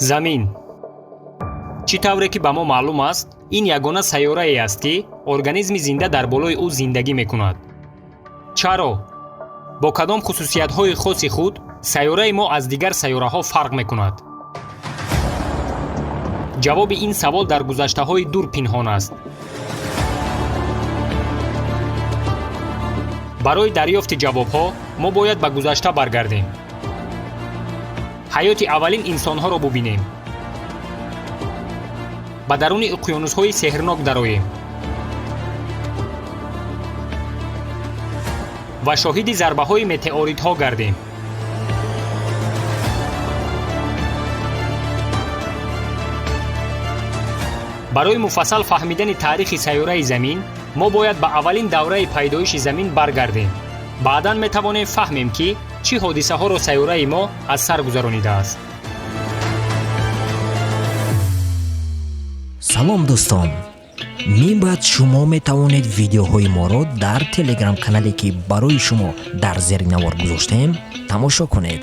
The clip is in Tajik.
Замин. Чӣ тавре ки ба мо маълум аст, ин ягона сайёрае аст, ки организми зинда дар болои ӯ зиндагӣ мекунад. Чаро? Бо кадом хусусиятҳои хоси худ сайёраи мо аз дигар сайёраҳо фарқ мекунад? Ҷавоби ин савол дар гузаштаҳои дур пинҳон аст. Барои дарёфти ҷавобҳо мо бояд ба гузашта баргардем, ҳаёти аввалин инсонҳоро бубинем, ба даруни уқёнусҳои сеҳрнок дароем ва шоҳиди зарбаҳои метеоритҳо гардем. Барои муфассал фаҳмидани таърихи сайёраи Замин мо бояд ба аввалин давраи пайдоиши Замин баргардем. Баъдан метавонем фаҳмем, ки чӣ ҳодисаҳоро сайёраи мо аз сар гузаронидааст. Салом, дӯстон! Мин баъд шумо метавонед видеоҳои моро дар телеграм-канале, ки барои шумо дар зери навор гузоштем, тамошо кунед.